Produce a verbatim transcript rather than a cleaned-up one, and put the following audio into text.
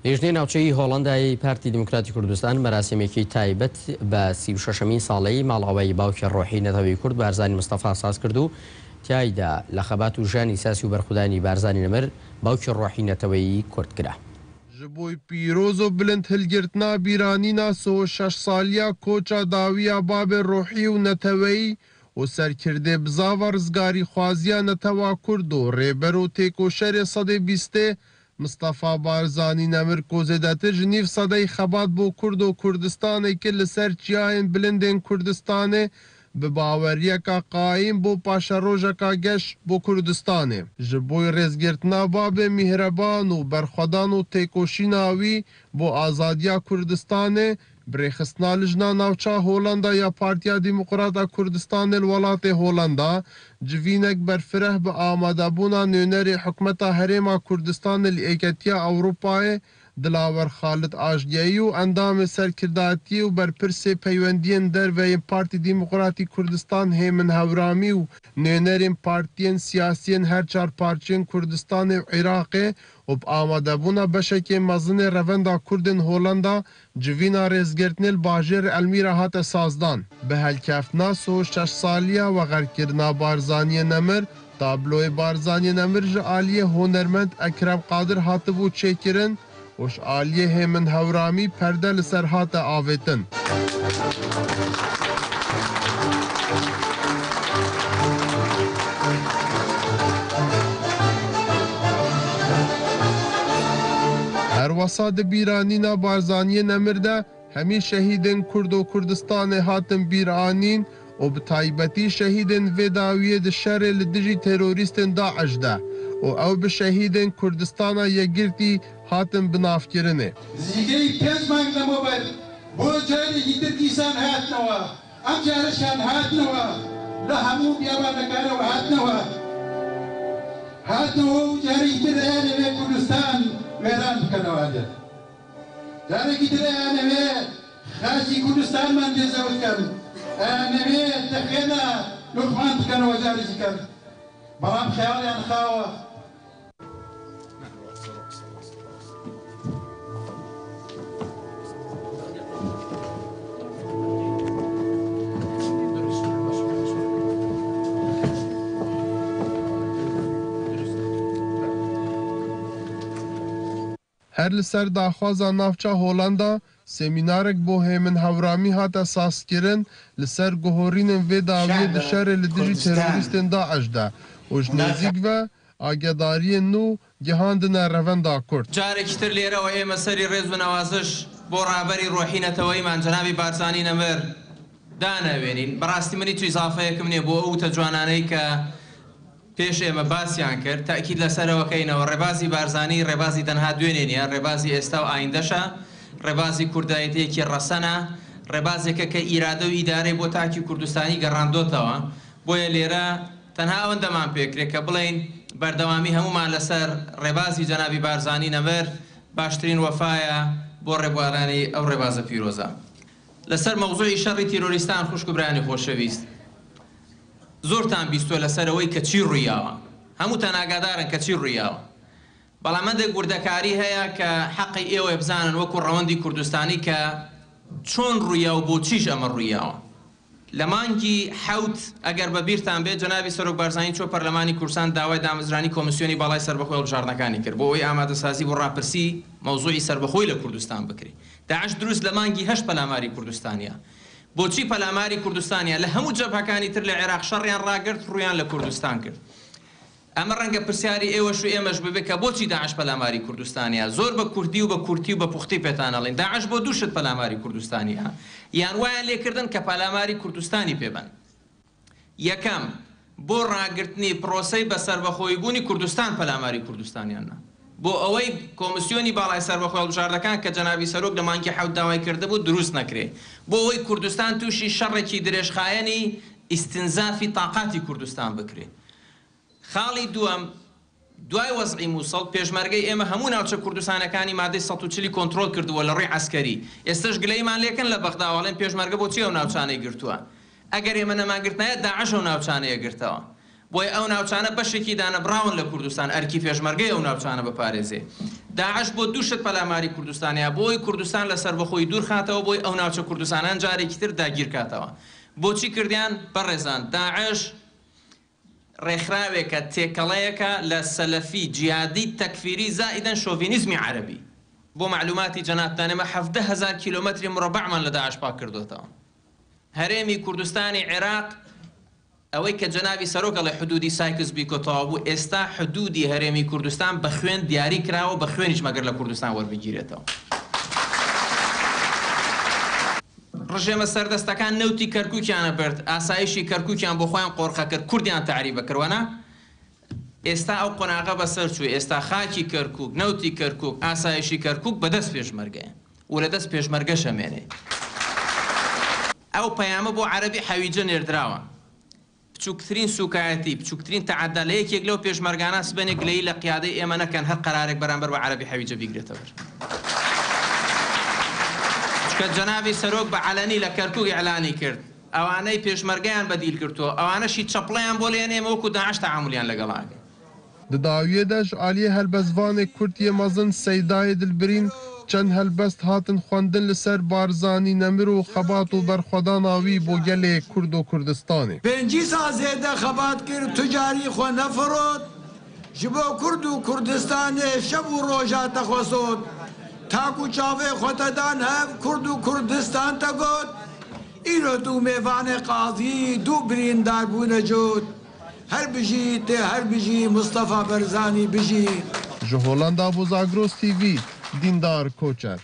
لیژنەی ناوچەیی هۆڵەندای پارتی دیموکراتی کوردستان مەراسیمێکی تایبەت بە سی و شەشەمین ساڵەی ماڵئاوایی باوکی ڕۆحی نەتەوەی کورد بارزانی مستەفا ساز کرد و تیایدا لە خەبات و ژیانی سیاسی و بەرخودانی بارزانی نەمر باوکی ڕۆحی نەتەوەی کورد کرا. Ji bo pîroz û bilind hilgirtina bîranîna sih û şeş saliya koça dawiya babê ruhî û neteweyî û serkirdê bizava rizgarîxwaziya netewa Kurd û rêber û têkoşerê sedê bîstê Mistefa Barzanî Nemir ku zêdetir ji nîv sedeyî xebat bo Kurd û Kurdistanê kir li ser çiyayên bilindên Kurdistanê, bi baweriyeka qayîm bû paşerojeka geş bo Kurdistanê. Ji bo rêzgirtina babê mîhreban û berxwedan û têkoşîna wî bo azadiya Kurdistanê, bi rêxistina Lijna Navça Holanda ya Partiya Demokrata Kurdistanê li welatê Holanda, civînek berfireh bi amadebûna nûnerê Hikûmeta Herêma Kurdistanê li Yeketiya Ewropayê, Dilawer Xalid Ajgeyî û endamê serkirdayetiyê û berpirsê peywendiyên derve yên Partî Demokratî Kurdistan Hêmin Hewramî û nûnerên partiyên siyasî yên her çar parçeyên Kurdistanê û Iraqê û bi amadebûna beşekê mezin ê Revenda Kurdên Holanda civîna rêzgirtinê li bajêr Elmîra hate sazdan. Bi helkeftina sih û şeş saliya wexerkirina Barzaniyê Nemir, tabloyê Barzaniyê Nemir ji aliyê hunermend Ekrem Qadir hatibû çêkirin û ji aliyê Hêmin Hewramî perde li ser hate avêtin. Her wesa di bîranîna Barzaniyê Nemir de hemî şehîdên Kurd û Kurdistanê hatin bîranîn û bi taybetî şehîdên vê dawiyê di şerê li dijî terorîstên DAIŞ de û ew bi şehîdên Kurdistana Yekgirtî hatin binavkirinê. Nizîkî pênc meng lemo ber bo carekî din dîsan hatine we. Em carikan hatine we. Li hemû biyabanekane we hatine we. Hatine we û carekî din ê li vê Kurdistan wêran bikene we. Carekî din ê li vê xakî Kurdistan mendê zewt ken. Ê li vê texêna Lokman bikene we carekî ken. Belam xeyalyan xawa. Her li ser daxwaza navça Holanda, semînarek bo Hêmin Hewramî hate sazkirin li ser guhorînên vê dawiyê di şerê li dijî terorîstên DAIŞ de û ji nêzîk ve agedariyên nû gihandine revenda Kurd. Carekî tir lêre we ême serî rêz û newaziş bo raberî ruhî neteweyîman cenabî Barzanî Nemir danewênîn. Bi rastî min hiç îzafeyekim nê bo ew wite ciwananeyî ke pêş ême basiyan kir. Tekîd li ser ew keyne we rêbazî Barzanî rêbazî tenha duênê niye, rêbazî êsta û ayîndeş e. Rêbazî kurdayetiyekî resen e. Rêbazêke ke îrade û îdareyê bo takî Kurdistanî gerandotewe. Boye lêre tenha ew endeman pêkirê ke bileyn berdewamî hemûman li ser rêbazî cenabî Barzanî Nemir baştirîn wefa ye bo rêbaranî ew rêbaze pîroz e. Li ser mewzûyî şerî terorîstan xwişk û birayê xoşewîst. Zortan bîsto li ser ewê ke çî rûyawa. Hemû te nagadar in ke çî rûyawa. Bela mendek wirdekarî heye ke heqê êwê bizanin wekû rewendî Kurdistanî ke çon rûya û bo çî ji eme rûyawa. Li mangî hewt, eger bi bîrtan bê, cenabî Serok Barzanî ço Perlemanî Kurdistan daway damezranî Komîsyonî Balay Serbixwe Hilbijartindekanî kir. Bo wê amadesazî bo rapirsî mewzûyî serbixweyî li Kurdistan bikirî. DAIŞ dirûst li mangî heşt pelamarî Kurdistanî ya. Bo çî pelamarî Kurdistanî ya? Li hemû cebhekanî tir li Iraq şerriyan ragirt, rûyan li Kurdistan kir. Eme renge pirsyarî êweş û êmeş bibe ke bo çî DAIŞ pelamarî Kurdistanî ya? Zor bi kurdî û bi kurtî û bi puxtî pê tane lên. DAIŞ bo du şit pelamarî Kurdistanî ya. Yan wayan lê kirdin ke pelamarî Kurdistanî pê ben. Yekem, bo ragirtinî proseyê bi serbixweyîbûnî Kurdistan pelamarî Kurdistanî ya na. Bo ewey Komîsyonî Balay Serbixwe Hilbijartindekan ke cenabî Serok li mangî hewt daway kirdibû, dirûst nekirê. Bo ewey Kurdistan tûşî şerekî dirêjxayenî îstînzafî taqatî Kurdistan bikirê. Xalî duwem, duay wez'î Mûsil, pêşmergeyê ême hemû navçe Kurdistanekanî madeyê sed û çilî kontrol kirdiwe li rûy eskerî. Êste ji gileyîman lê kin li Bexda, walên pêşmerge bo çi ew navçanê girtuwe? Eger ême neman girtinaye, DAIŞ ew navçaneye girtewe. بۆیە ئەو ناوچانە بەشێکی دانەبڕاون لە کوردستان، ئەرکی پێشمەرگەی ئەو ناوچانە بپارێزێ. داعش بۆ دوو شت پەلاماری کوردستانەیە، بۆی کوردستان لە سەربەخۆی دوور خاتەوە، بۆی ئەو ناوچە کوردستانان جارێکی تر داگیر کاتەوە. بۆچی کردیان؟ بەڕێزان، داعش ڕێکخراوێکە، تێکەڵەیەکە لە سەلەفی، جیهادی، تەکفیری، زائیدەن شۆڤینیزمی عەرەبی. بۆ معلوماتی جەنابتان، ئێمە حەڤدە هەزار کیلۆمەتری مربعمان لە داعش پاک کردوتەوە. هەرێمی کوردستانی عێراق، ئەوەی کە جەنابی سەرۆک ئەڵێ حدودی سایکس بیکۆ تەواو بوو، ئێستا حدودی هەرێمی کوردستان بە خوێن دیاری کراوە، بە خوێنیش مەگەر لە کوردستان وەربگیرێتەوە. ڕژێمە سەردەستەکان نەوتی کەرکووکیانە برد، ئاسایشی کەرکووکیان بۆ خۆیان قۆرخە کرد، کوردیان تەعریبە کردوەنا. ئێستا ئەو قۆناغە بەسەر چووی، ئێستا خاکی کەرکووک، نەوتی کەرکووک، ئاسایشی کەرکووک بەدەست پێشمەرگەیە و لە دەست پێشمەرگەشە مێنێ. ئەو پەیامە بۆ عەرەبی حەویجە نێردراوە. بچووکترین سووکایەتی، بچووکترین تەعەدا لە یەکێک لەو پێشمەرگانە سبەینێ گلەیی لە قیادەی ئێمە نەکەن، هەر قەرارێک بەرامبەر بە عەرەبی حەویجە بیگرێتە بەر. چکە جەنابی سەرۆک بە عەلەنی لە کەرکووک ئیعلانی کرد، ئەوانەی پێشمەرگەیان بەدیل گرتووە، ئەوانەشی چەپڵەیان بۆ لێنێ، ئەمە وەکو داعش تەعاملیان لەگەڵ ئاگەن. Di dawiyê de ji aliyê helbestvanê Kurd yê mezin Seydayê Dilbirîn çend helbest hatin xwendin li ser Barzanî Nemir û xebat û berxwedana wî bo gelê Kurd û Kurdistanê. Pêncî sal zêde xebat kir, tu carî xwe nefirot. Ji bo Kurd û Kurdistanê şev û roja te xwe sot. Ta ku çavê xwe te dan hev, Kurd û Kurdistan te got. Îro tu mêvanê qazî, du birîndar bûne cot. Her bijî, tê her bijî, Mustafa Barzanî bijî. Ji Holanda bo Zagros T V, Dîndar Koçer.